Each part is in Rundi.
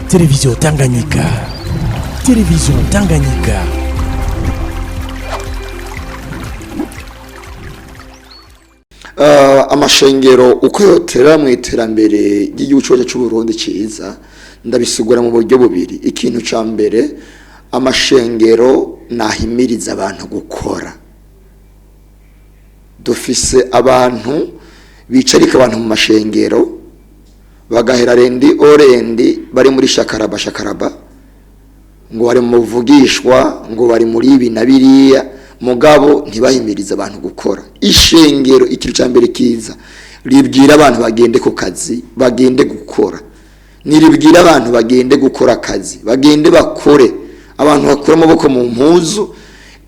Television Tanganyika. Television Tanganyika. Amashengero uko yotera mu iterambere ry'igihugu cyose cy'u Burundi cyiza, ndabisigura mu buryo bubiri. Ikintu cya mbere, amashengero nahimiriza abantu gukora. Dufise abantu bicarika abantu mu mashengero, bagahera rendi orendi bari muri shakaraba shakaraba, ngo bari mu buvugishwa, ngo bari muri ibi na biriya, mugabo ntibahimirize abantu gukora. Ishengero, ikintu cya mbere kiza, ribwira abantu bagende ku kazi, bagende gukora. Niribwira abantu bagende gukora akazi, bagende bakore. Abantu bakura amaboko mu mpuzu.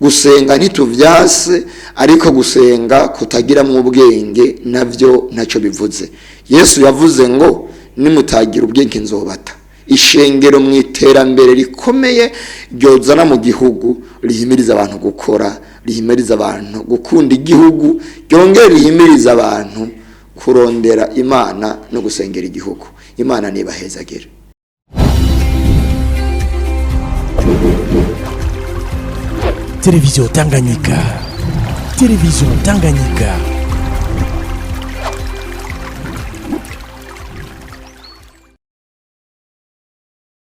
Gusenga ntituvyase, ariko gusenga kutagiramwo ubwenge navyo ntacyo bivuze. Yesu yavuze ngo nimutagira ubwenge nzobata. Ishengero mu iterambere rikomeye ryozana mu gihugu, rihimiriza abantu gukora, rihimiriza abantu gukunda igihugu, ryongere rihimiriza abantu kurondera Imana no gusengera igihugu. Imana nibahezagire. Television Tanganyika. Television Tanganyika.